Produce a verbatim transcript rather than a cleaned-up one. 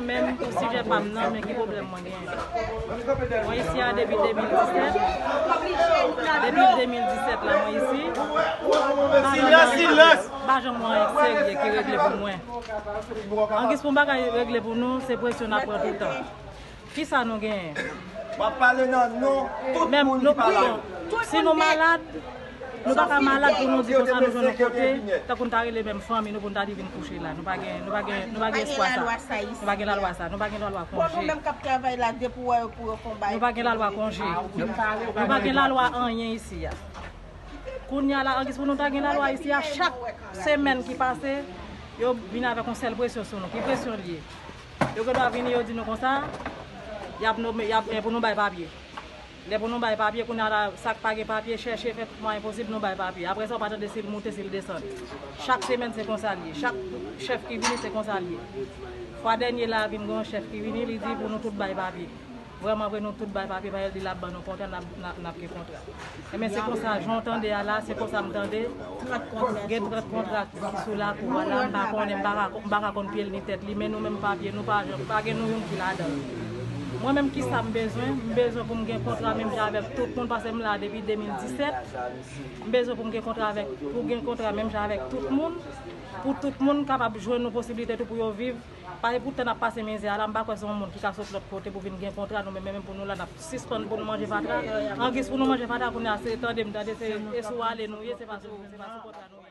Menm pou sijè pa m nan, men ki pwoblèm mwen genyen? Mwen isi a depi de mil disèt. Depi de mil disèt la, mwen isi. Silans, silans! Pa janm wè anyen serye ki regle pou mwen. An gis pou m pa ka regle pou nou, se presyon n ap pran tout tan. Kisa nou genyen? W ap pale nan non tout moun ki pa la. Si nou malad, nou pa ka malad pou nou di konsa nou jwenn yon kote, tankou n ta rele menm fanmi nou pou n ta di vin kouche la. Nou pa gen, nou pa gen, nou pa gen espwa sa. Nou pa gen lalwa sa. Nou pa gen lalwa konje. Nou pa gen lalwa konje. Nou pa gen lalwa anyen isi a. Kounye a la, an gis pou nou ta gen lalwa isi a, chak semèn ki pase, yo vin avèk yon sèl presyon sou nou. Ki presyon l ye? Yo gen dwa vini, yo di nou konsa, y ap nome, y ap, eh, pou nou bay papye. Lè pou nou bay papye, kounye a la, sa k pa gen papye, chèche fè tout mwayen posib nou bay papye. Apre sa, ou pa tande si l moute, si l desann. Chak semèn, se konsa l ye. Chak chèf ki vini, se konsa l ye. Fwa dènye la, vin gen yon chèf ki vini, li di pou nou tout bay papye. Vrèman vre, nou tout bay papye, paske l di l ap ban nou kontra, n ap, n ap, n ap gen kontra. Ebyen, se konsa, jan w tande a la, se konsa m tande. Gen trant kontra ki sou lakou a la, m pa konnen, m pa ka, m pa ka konn pye l ni tèt li, men nou menm papye, nou pa, pa gen nou youn ki ladan l. Mwen menm, kisa m bezwen? M bezwen pou m gen kontra menm jan avèk tout moun, paske m la depi de mil disèt. M bezwen pou m gen kontra avèk, pou gen kontra menm jan avèk tout moun, pou tout moun kapab jwenn yon posiblite tou pou yo viv. Paske pou tan n ap pase mizè a la, m pa kwè se yon moun ki ka sot lòt kote pou vin gen kontra, nou menm, menm pou nou la, n ap sispann pou nou manje fatra. An gis pou nou manje fatra, kounye a, se tande m tande, se, e sou ale nou ye, se pa sou, se pa sou kontra nou.